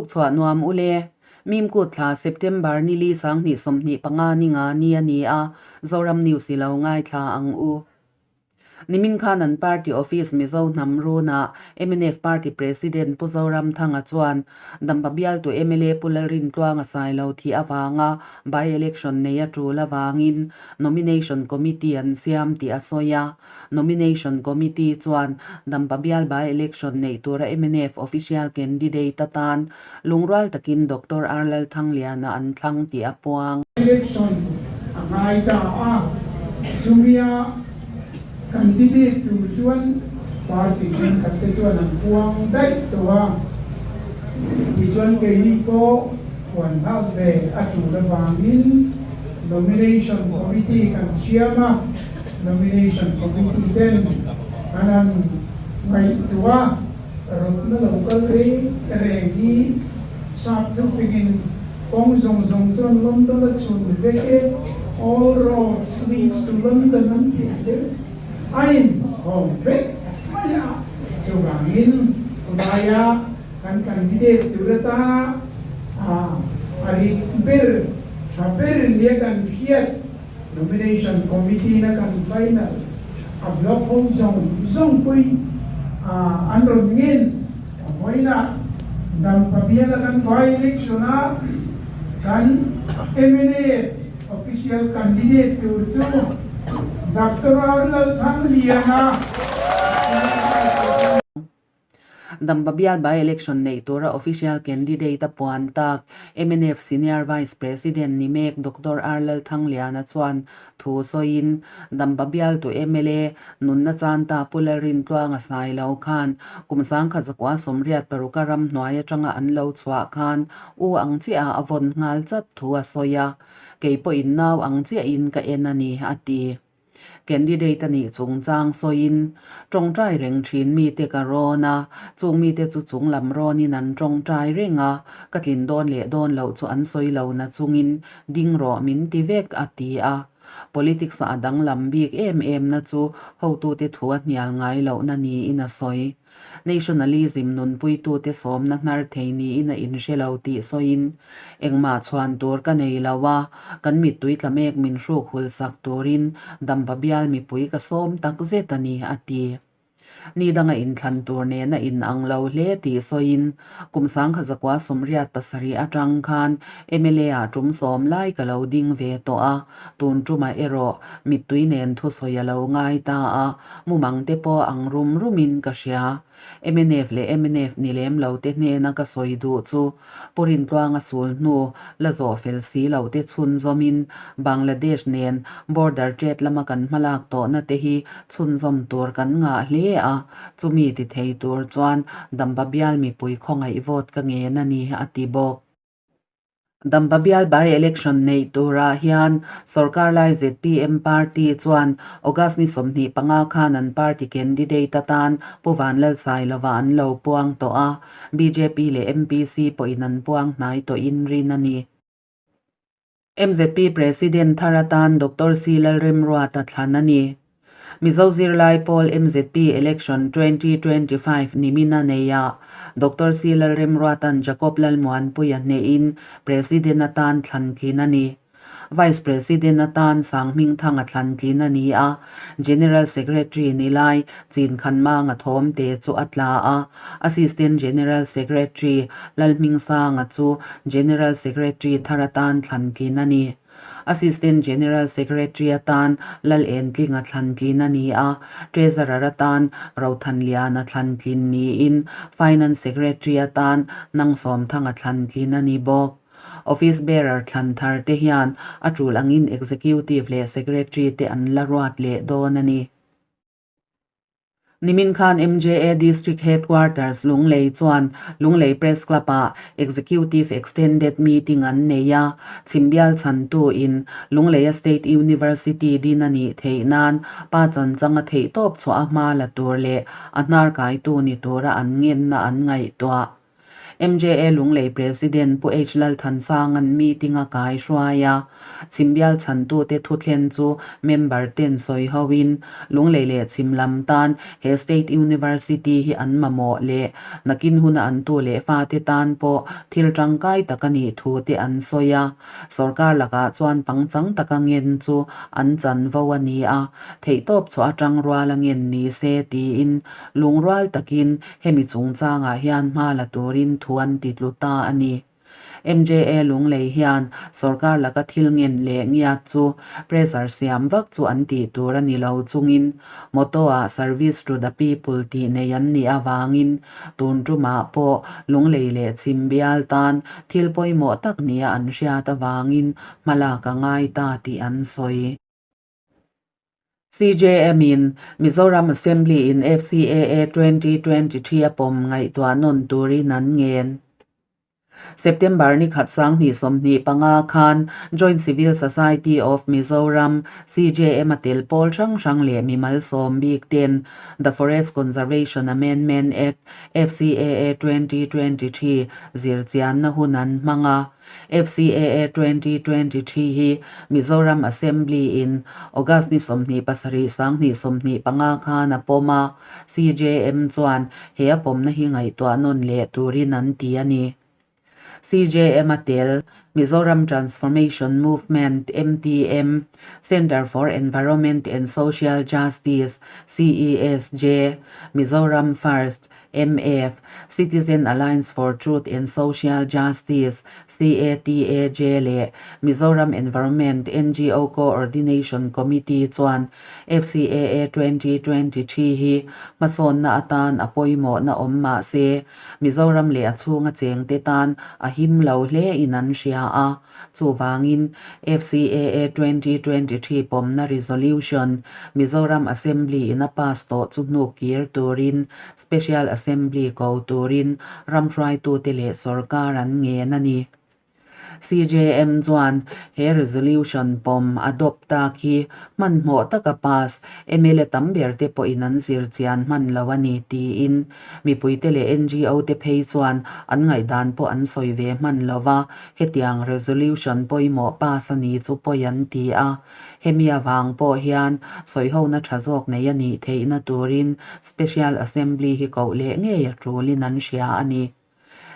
Tukchhuah nuam u le. Mimkut thla September ni li 2025 ni nga ni a ni a, Zoram News i lo ngaithla ang u. Nimin khan an party office Mizo hnam runah mnf party president Pu Zoramthanga chuan Dampa bialtu mla Pu Lalrintluanga Sailo thih avanga by-election nei a tul avangin nomination committee an siam tih a sawi a. Nomination committee chuan Dampa bial by-election neih tura mnf official candidate atan lungrual takin Doctor R Lalthangliana an thlang tih a puang. Election a ngai ta a, chumia candidate tur chuan party thenkhat te chuan an puang daih tawh a, tichuan keini pawh huan nghak ve a tul avangin nomination committee kan siam a, nomination committee ten an han ngaihtuah a. Rawtna lo kal reng reng hi sap thupingin kawng zawng zawng chuan London a chhun vek e, All roads leads to London an ti ang deuh a inkhawm vek mai a. Chuvangin khawlaia kan candidate tur atana a rit ber, tha ber nia kan hriat Nomination Committee na kan final a block ho zawng zawng pui an rawn ngin a vawiinah Dampa biala kan by-election a kan mla official candidate tur chu Doctor R Lalthangliana. Dampa bial by-election neih tura official candidate a puan tak mnf Senior Vice President ni mek Doctor R Lalthangliana chuan thu sawiin Dampa bialtu mla nunna chanta Pu Lalrintluanga Sailo khan kum 1986 a ramhnuai atanga an lo chhuah khan u ang chiah a vawn nghal chat thu a sawi a, kei pawhin nau ang chiahin ka en a ni, a ti. Candidate a nih chungchang sawiin, tawngtai reng thin mite ka rawn a, chung mite chu chunglam rawnin an tawngtai reng a, ka tlin dawn leh dawn loh chu an sawi lo na chungin ding rawh min ti vek a ti a. Politics ah a danglam bik em em na chu hotute thu a hnial ngai lohna niin a sawi. Nationalism nunpuitute sawmna hnar thei niin a inhre lo tih sawiin, Engmah chhuan tur ka nei lo a, kan mittui tla mek min hruk hul sak turin Dampa bial mipui ka sawm tak zet a ni, a ti. Ni danga inthlan tur nena inang lo hle tih sawiin, Kum 1987 atang khan mla ah tum sawm lai ka lo ding ve tawh a, tun tumah erawh mittui nen thusawi a lo ngai ta a, Mumang te pawh ang rum rumin ka hria. Mnf leh mnf ni lem lo te hnena ka sawi duh chu Pu Rintluanga sul hnu la zawh fel si lo te chhunzawmin Bangladesh nen border trade lama kan hmalak tawhna te hi chhunzawm tur kan ngah hle a, chumi ti thei tur chuan Dampa bial mipui khawngaih vote ka ngen a ni, a ti bawk. Dampa bial by-election neih turah hian sorkar lai zpm party chuan August ni 25 khan an party candidate atan Pu Vanlalsailova an lo puang tawh a, bjp leh MPC pawhin an puang hnai tawhin rin a ni. Mzp President thar atan Doctor C Lalremruata thlan a ni. Mizo zirlai pawl mzp Election 2025 nimin a nei a, Doctor C Lalremruata'n Jacob Lalmuanpuia hnehin President atan thlan tlin a ni. Vice President atan Sanghmingthanga thlan tlin a ni a, General Secretary ni lai Chinkhanmanga Thawmte chu a tla a, Assistant General Secretary Lalhmingsanga chu General Secretary thar atan thlan tlin a ni. Assistant General Secretary atan Lal Entlinga thlan tlin a ni a, Treasurer atan Rothanliana thlan tlin niin Finance Secretary atan Nangsawmthanga thlan tlin a ni bawk. Office Bearer thlan thar te hian a tul angin Executive leh Secretary te an la ruat leh dawn a ni. Nimin khan MJA District Headquarters Lunglei chuan Lunglei Press Club-ah Executive Extended Meeting an nei a, chhimbial chhantu in Lungleia State University din a nih theih nan pa chanchang a theihtawp chhuah a hma la tur leh a hnarkaitu ni tura an ngenna an ngaihtuah. MJA Lunglei President Pu H Lalthansanga'n meeting a kaihruai a, Chhimbial chhantute thuthlen chu member ten sawi hoin Lunglei leh Chhim lam tan he State University hi an mamawh leh nakin huna an tu leh fate tan pawh thil tangkai tak a nih thu te an sawi a. Sorkar lakah chuan pangchang taka ngen chu an chanvo a ni a, theihtawp chhuah atang rual a ngen ni se tiin lungrual takin hemi chungchangah hian hma la turin thu an ti tlu ta a ni. MJA Lunglei hian sorkar laka thil ngen leh ngiat chu pressure siam vak chu an tih tur a ni lo chungin motto-ah Service to the People tih nei an nih avangin tun tumah pawh Lunglei leh Chhim bial tan thil pawimawh tak nia an hriat avangin hmalak a ngai ta tih an sawi. CJM-in Mizoram Assembly-in FCAA 2023 a pawm ngaihtuah nawn turin an ngen. September ni khat 2025 khan Joint Civil Society of Mizoram, CJM, a tel pawl hrang hrang leh mimal sawm bik ten The Forest Conservation Amendment Act, FCAA 2023, zirchianna hun an hmang a. FCAA 2023 hi Mizoram Assembly in August ni 27 2025 khan a pawm a, CJM chuan he a pawmna hi ngaihtuah nawn leh turin an ti a ni. CJM a tel Mizoram Transformation Movement, MTM, Centre for Environment and Social Justice, CESJ, Mizoram First, MF, Citizen Alliance for Truth and Social Justice, CATAJ, leh Mizoram Environment NGO Co-ordination Committee chuan FCAA 2023 hi hmasawnna atan a pawimawhna awm mah se, Mizoram leh a chhunga chengte tan a him lo hle in an hria a. Chuvangin, FCAA 2023 pawmna resolution Mizoram Assembly in a pass tawh chu hnuk kir turin Special Assembly ko turin ramhruaitute leh sorkar an ngen a ni. CJM chuan he resolution pawm adopt tak hi hmanhmawh taka pass mla tam ber te pawhin an zir chian hman lo a ni tiin mipuite leh NGO te phei chuan an ngaihdan pawh an sawi ve hman lo va, Hetiang resolution pawimawh pass a ni chu pawi an ti a, hemi avang pawh hian sawihona tha zawk nei a nih theihna turin Special Assembly hi koh leh ngei a tulin an hria a ni.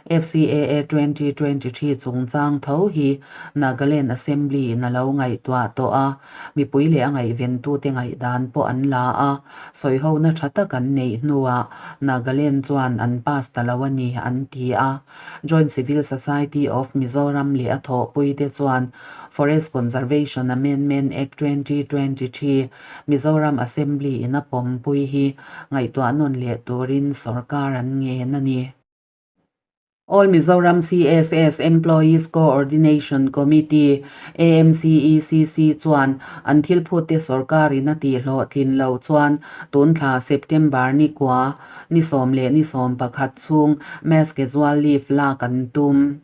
FCAA 2023 chungchang tho hi Nagaland Assembly in a lo ngaihtuah tawh a, mipui leh a ngaihventute ngaihdan pawh an la a, sawihona tha tak an neih hnuah Nagaland chuan an pass ta lo a ni an ti a. Joint Civil Society of Mizoram leh a thawhpuite chuan Forest Conservation Amendment Act 2023 Mizoram Assembly in a pawmpui hi ngaihtuah nawn leh turin sorkar an ngen a ni. All Mizoram CSS Employees Co-ordination Committee, AMCECC, chuan an thilphute sorkarin a tihhlawhtlin loh chuan tun thla September ni kua Ni sawm leh ni sawm pakhat chhung mass casual leave lak an tum.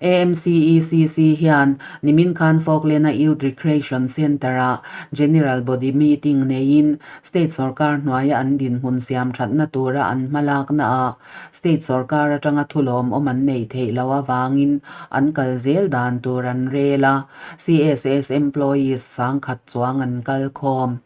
AMCECC hian nimin khan Falkland-a Youth Recreation Centre-ah General Body Meeting neiin State sorkar hnuaia an dinhmun siam thatna tura an hmalaknaah State sorkar atanga thulawmawm an neih theih loh avangin an kal zel dan tur an rel a, CSS employees sangkhat chuang an kal khawm.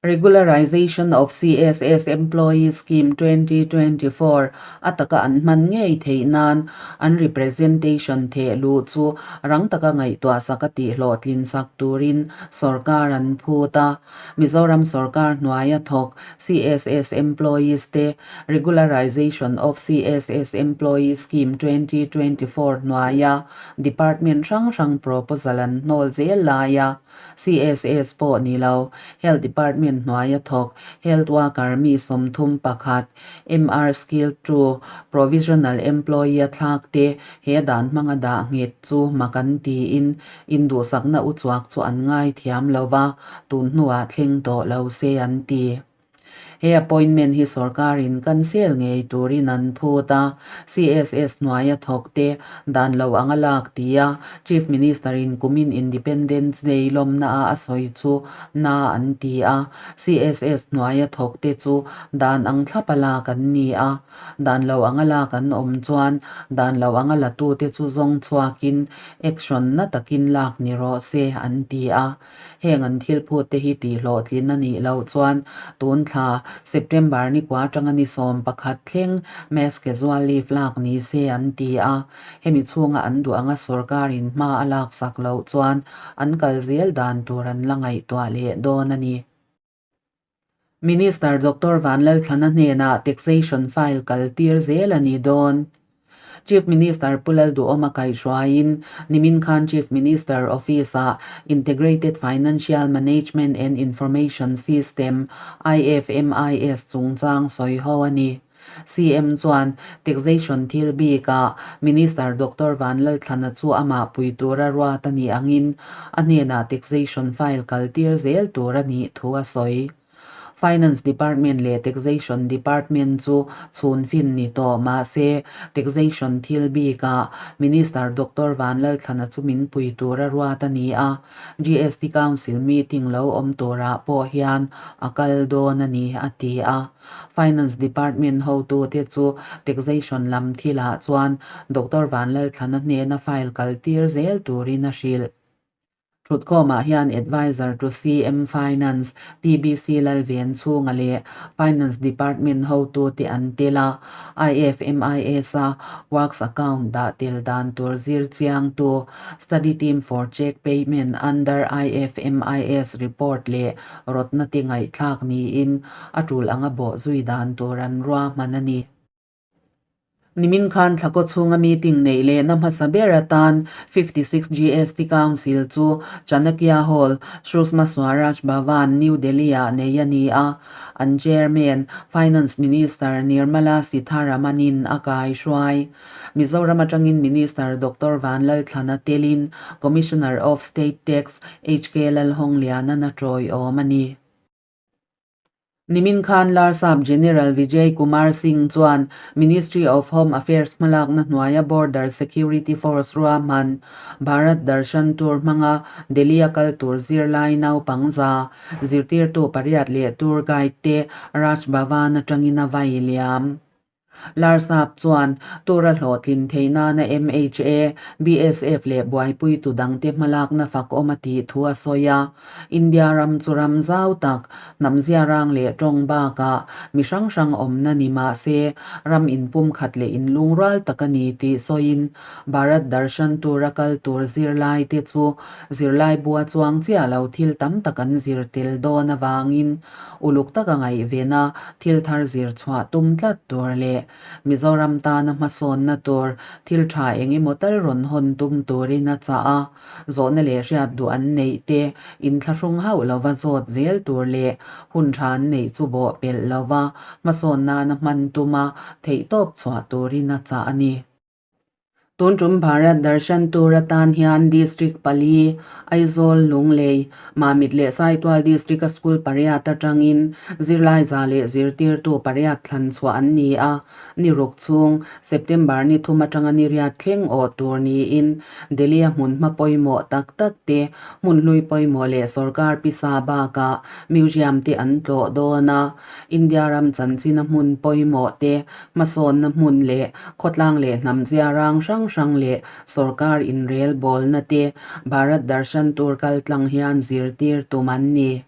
Regularization of CSS Employee Scheme 2024 a taka an hman ngei theih nan an representation theh luh chu rang taka ngaihtuah sak a tih hlawhtlin sak turin sorkar an phut a. Mizoram sorkar hnuaia thawk CSS employees te Regularization of CSS Employee Scheme 2024 hnuaia department hrang hrang proposal an hnawl zel laia CSS pawh ni lo, Health Department hnuaia thawk Health Worker mi 31, MR Skill Two, Provisional Employee a thlak te he dan hmanga dah nghet chu mak an tiin induhsakna uchuak chu an ngaithiam lo va, tun hnuah thleng tawh lo se an ti. He appointment hi sorkarin cancel ngei turin an phut a, CSS hnuaia thawkte dan lo anga lak tia Chief Minister-in kumin Independence Day lawmna-a a sawi chu na an ti a, CSS hnuaia thawkte chu dan ang thlapa lak an ni a, dan lo anga lak an awm chuan dan lo anga latute chu zawng chhuakin action na takin lak ni rawh se an ti a. Heng an thil phut te hi tih hlawhtlin a nih loh chuan tun thla September ni kua atanga ni 11 thleng mass casual leave lak ni se an ti a, hemi chhunga an duh anga sorkarin hma a laksak loh chuan an kal zel dan tur an la ngaihtuah leh dawn a ni. Minister Doctor Vanlalthlana hnenah taxation file kal tir zel a ni dawn. Chief Minister Pu Lalduhawma kaihhruaiin nimin khan Chief Minister Office-ah Integrated Financial Management and Information System, IFMIS, chungchang sawi ho a ni. CM chuan taxation thil bikah Minister Doctor Vanlalthlana chu amah pui tura ruat a nih angin a hnenah taxation file kal tir zel tur a nih thu a sawi. Finance Department leh Taxation Department chu chhun fin ni tawh mah se taxation thil bikah Minister Doctor Vanlalthlana chu min pui tura ruat a ni a, GST Council meeting lo awm turah pawh hian a kal dawn a ni, a ti a. Finance Department hotute chu taxation lam thilah chuan Doctor Vanlalthlana hnena file kal tir zel turin a hrilh. Thutkhawmah hian Adviser to CM Finance, TBC Lalvenchhunga leh Finance Department hotute an tel a, IFMIS-a Works Account dah tel dan tur zir chiangtu Study Team for Check Payment under IFMIS report leh rawtna te ngaihthlak niin a tul anga bawh zui dan tur an ruahman a ni. Nimin khan thlakaw chhunga meeting neih lehna hmasa ber atan 56 GST Council chu Chanakya Hall, Sushma Swaraj Bhavan, New Delhi-ah nei a ni a, an Chairman, Finance Minister Nirmala Sitharaman-in a kaihruai. Mizoram atangin Minister Doctor Vanlalthlana telin Commissioner of State Tax HK Lalhawnglianan a tawiawm a ni. Nimin khan Larsap General Vijay Kumar Singh chuan Ministry of Home Affairs hmalakna hnuaia Border Security Force ruahman Bharat Darshan Tour hmanga Delhi-a kal tur zirlai naupang za zirtirtu pariat leh tour guide te Raj Bhavan atangin a vai liam. Larsap chuan tura hlawhtlin theih nana MHA, BSF leh buaipuitu dangte hmalakna fakawm a tih thu a sawi a. India ram chu ram zau tak, hnam ziarang leh tawng bakah mi hrang hrang awmna ni mah se ram inpumkhat leh inlungrual tak a ni tih sawiin Bharat Darshan tura kal tur zirlaite chu zirlai bua chuang chiah lo thil tam tak an zir tel dawn avangin Uluk taka ngaihvena thil thar zir chhuah tum tlat tur leh Mizoram tana hmasawnna tur thil tha eng emaw tal rawn hawn tum turin a chah a, zawhna leh hriat duh an neih te inthlahrung hauh lova zawt zel tur leh hun tha an neih chu bawh pelh lova hmasawn nana hman tuma theihtawp chhuah turin a chah a ni. Tun tum Bharat Darshan Tour atan hian District pali, Aizawl, Lunglei, Mamit leh Saitual District-a school pariat atangin zirlai za leh zirtirtu pariat thlan chhuah an ni a. Ni ruk chhung, September ni thum atanga ni riat thleng awh tur niin Delhi-a hmunhma pawimawh tak tak te, hmun hlui pawimawh leh sorkar pisa bakah museum te an tlawh dawn a. India ram chanchina hmun pawimawh te, hmasawnna hmun leh khawtlang leh hnam ziarang hrang hrang leh sorkar inrel bawlna te Bharat Darshan Tour kaltlang hian zirtir tum an ni.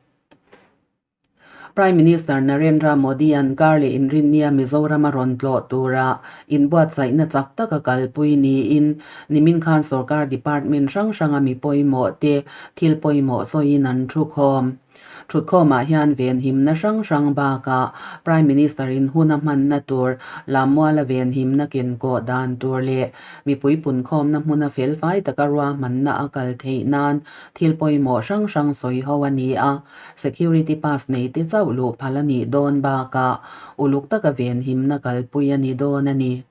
Prime Minister Narendra Modi-a'n kar leh inrinnia Mizoram a rawn tlawh tura inbuatsaihna chak taka kalpui niin nimin khan sorkar department hrang hranga mi pawimawh te thil pawimawh sawiin an thukhawm. Thutkhawmah hian venhimna hrang hrang bakah Prime Minister in hun a hmanna tur, Lammuala venhimna kenkawh dan tur leh mipui punkhawmna hmuna felfai taka ruahmanna a kal theih nan thil pawimawh hrang hrang sawi ho a ni a, security pass nei te chauh luh phal a nih dawn bakah uluk taka venhimna kalpui a ni dawn a ni.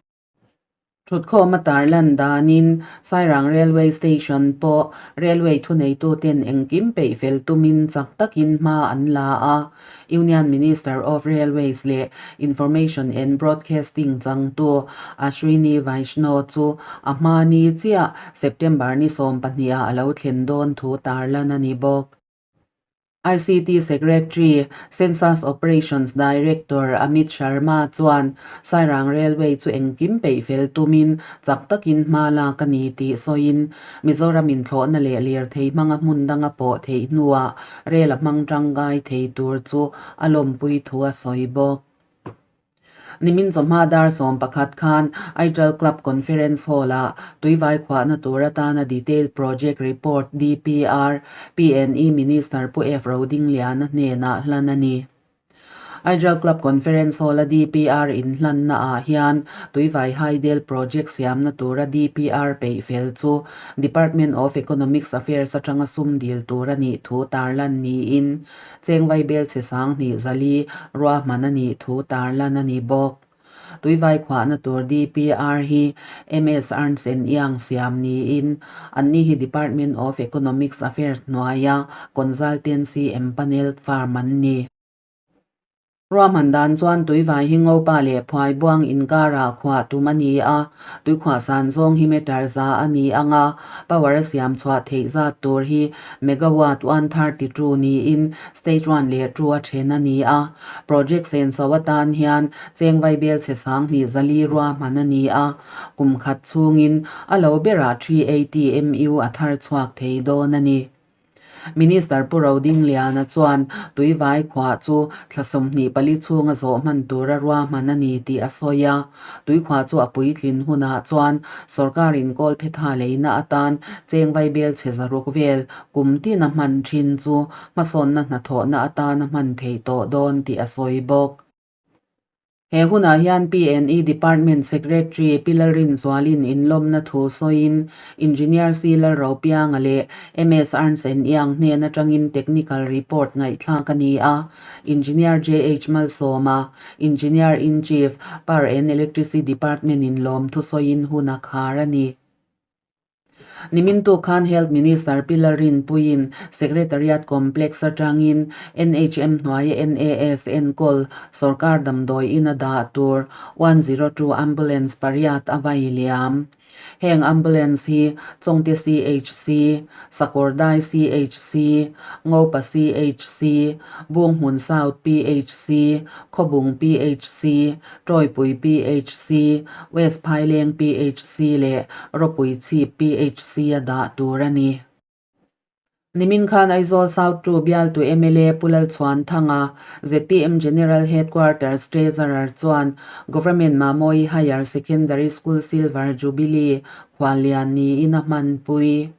Thutkhawm a tarlan danin Sairang Railway Station pawh Railway thuneituten engkim peih fel tumin chak takin hma an la a, Union Minister of Railways leh Information and Broadcasting changtu Ashwini Vaishnaw chu a hma ni chiah September ni 12 ah a lo thlen dawn thu tarlan a ni bawk. ICT Secretary, Census Operations Director Amit Sharma chuan Sairang Railway chu engkim peih fel tumin chak takin hma lak a ni tih sawiin Mizoram inthlawhna leh lirthei hmanga hmun danga pawh theih hnuah rel a hmang tangkai thei tur chu a lawmpui thu a sawi bawk. Nimin chawhma dar 11 khan Aijal Club Conference Hall-ah tuivai khuahna tur atana Detailed Project Report, DPR, PNE Minister Pu F. Rodingliana hnenah hlan a ni. Aijal Club Conference Hall-a DPR inhlanna ah hian tuivai Hydel Project siamna tura DPR peih fel chu Department of Economics Affairs atanga sum dil tur a nih thu tarlan niin Cheng vaibel chhe 2000 zali ruahman a nih thu tarlan a ni bawk. Tuivai khuahna tur DPR hi MS Ernst and Young siam niin anni hi Department of Economics Affairs hnuaia consultancy empanelled firm an ni. Ruahman dan chuan tuivai hi Ngopa leh Phuaibuang inkarah khuah tum a ni a, tuikhuah san zawng hi meter za a ni ang a, power a siam chhuah theih zat tur hi megawatt 132 niin stage one leh two a then a ni a. Project senso atan hian cheng vaibel chhe 2000 zali ruahman a ni a, kum khat chhungin a lo berah 380 MU a thar chhuak thei dawn a ni. Minister Pu Rodingliana chuan tuivai khuah chu thla 24 chhunga zawh hman tura ruahman a ni tih a sawi a. Tuikhuah chu a puitlin hunah chuan sorkarin kawlphetha leina atan cheng vaibel chhe 600 vel kum tina hman thin chu hmasawnna hnathawhna atana hman theih tawh dawn tih a sawi bawk. He hunah hian PNE Department Secretary Pi Lalrinzualin inlawmna thu sawiin Engineer C Lalropianga leh MS Ernst and Young hnen atangin Technical Report ngaihthlak a ni a. Engineer JH Malsawma, Engineer in Chief, Power and Electricity Department in lawm thu sawiin hun a khar a ni. Nimin tu khan Health Minister Pi Lalrinpuiin Secretariat Complex atangin NHM hnuaia NAS enkawl sorkar damdawi in a dah tur 102 ambulance pariat a vai liam. Heng ambulance hi Chawngte CHC, Sakawrdai CHC, Ngopa CHC, Bunghmun South PHC, Khawbung PHC, Tawipui PHC, West Phaileng PHC leh Rawpui Chhip PHC a dah tur a ni. Nimin khan Aizawl South 2 bialtu mla Pu Lalchhuanthanga, zpm General Headquarters Treasurer chuan Government Mamawii Higher Secondary School Silver Jubilee khuallian niin a hmanpui.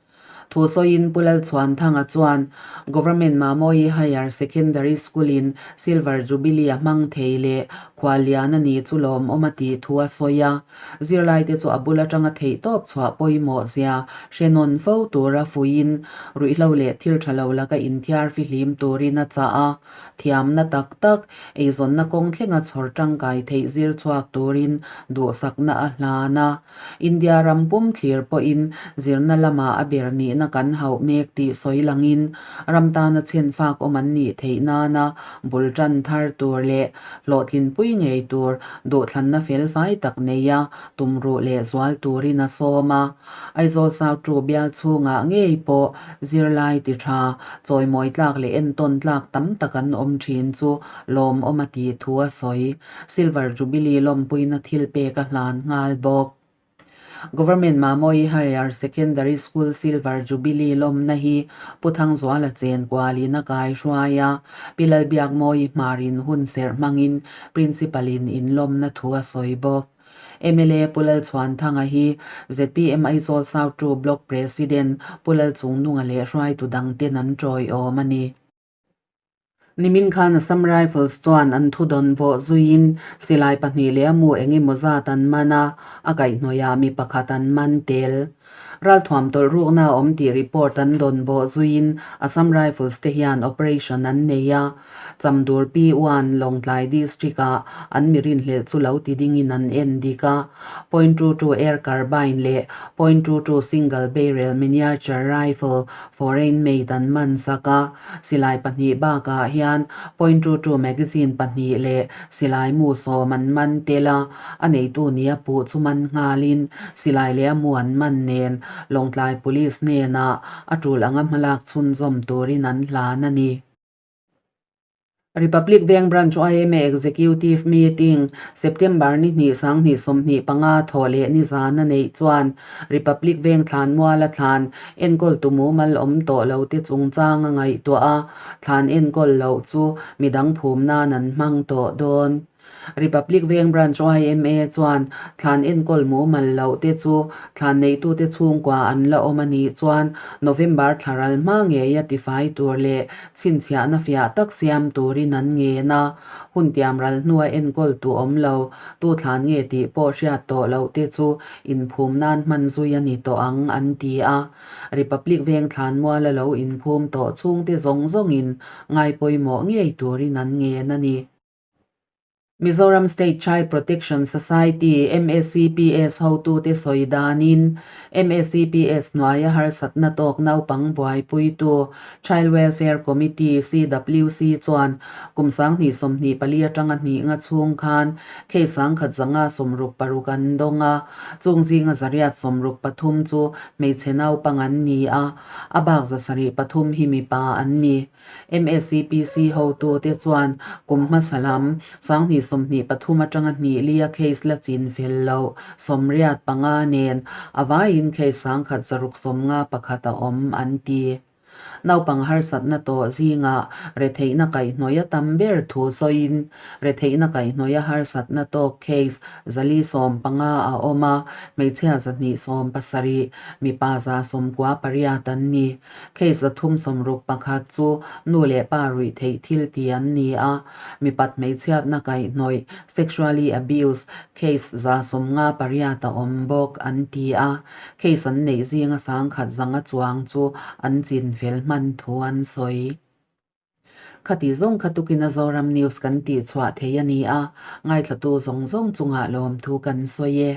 Thu sawiin Pu Lalchhuanthanga chuan Government Mamawii Higher Secondary School-in Silver Jubilee a hmang thei leh khuallian a ni chu lawmawm a tih thu a sawi a. Zirlaite chu a bul atanga theihtawp chhuah pawimawh zia hre nawn fo tura fuiin ruihhlo leh thil tha lo laka inthiar fihlim turin a chah a. Thiamna tak tak, eizawnna kawng thlenga chhawr tangkai theih zir chhuak turin duhsakna a hlan a. India ram pum thlir pawhin zirna lamah a ber nihna kan hauh mek tih sawi langin ram tana chhenfak awm an nih theih nana bul tan thar tur leh hlawhtlinpui ngei tur duhthlanna felfai tak neia tumruh leh zual turin a sawm a. Aizawl South 2 bial chhungah ngei pawh zirlai ti tha, chawimawi tlak leh entawn tlak tam tak an awm thin chu lawmawm a tih thu a sawi. Silver Jubilee lawmpuina thil pek a hlan nghal bawk. Government Mamawii Higher Secondary School Silver Jubilee lawmna hi Pu Thangzuala chen kualin a kai hruai a, Pi Lalbiakmawii hmarin hun serh hmangin Principal in inlawmna thu a sawi bawk. Mla Pu Lalchhuanthanga hi zpm Aizawl South 2 Block President Pu Lalchungnunga leh hruaitu dangten an tawiawm a ni. Nimin khan Assam Rifles chuan an thudawn bawh zuiin silai pahnih leh a mu eng emaw zat an man a, a kaihhnawihah mi pakhat an man tel. Ralthuam tawlh rukna a awm tih report an dawn bawh zuiin Assam Rifles te hian operation an nei a. Chamdur P1, Lawngtlai District-ah an mi rinhlelh chu lo ti dingin an en dik a. Point 22 air carbine leh point 22 single barrel miniature rifle foreign made an man sak a. Silai pahnih bakah hian point 22 magazine pahnih leh silai mu sawm an man tel a. A neitu nia puh chu man nghalin silai leh a mu an man nen Lawngtlai Police hnenah a tul anga hmalak chhunzawm turin an hlan a ni. Republic Veng Branch yma Executive Meeting September ni hnih sanghnih 25 thawh leh ni zan a neih chuan Republic Veng thlanmual a thlan enkawltu mumal awm tawh lo te chungchang a ngaihtuah a, thlan enkawl loh chu midang phum nan an hmang tawh dawn. Republic Veng Branch yma chuan thlan enkawl mumal loh te chu thlan neitute chhungkua an la awm a nih chuan November thla ral hma ngeia tifai tur leh chhinchhiahna fiah tak siam turin an ngen a. Hun tiam ral hnua enkawl tu awm lo, tu thlan nge tih pawh hriat tawh loh te chu inphum nan hman zui a ni tawh ang an ti a. Republic Veng thlanmuala lo inphum tawh chhungte zawng zawngin ngaipawimawh ngei turin an ngen a ni. Mizoram State Child Protection Society, MSCPS, hotute sawi danin, MSCPS hnuaia harsatna tawk naupang buaipuitu Child Welfare Committee, CWC, chuan kum 2024 atanga hnih nga chhung khan case 166 an dawng a, chung zinga 163 chu hmeichhe naupang an ni a, a bak 73 hi mipa an ni. MSCPC hotute chuan kum hmasa lam 2023 atanga hnih lia case la chin fel loh 85 nen a vaiin case 1651 a awm an ti. Naupang harsatna tawh zingah retheihna kaihhnawih a tam ber thu sawiin retheihna kaihhnawih a harsatna tawk case 415 a awm a, hmeichhia 217, mipa 98 an ni. Case 361 chu nu leh pa ruih theih thil ti an ni a, mipat hmeichhiatna kaihhnawih, sexually abuse, case 58 a awm bawk an ti a, case an neih zinga 1000 chuang chu an chin fel hman thu an sawi. Khati zawng kha tukin a Zoram News kan tihchhuah thei a ni a, ngaithlatu zawng zawng chungah lawmthu kan sawi e.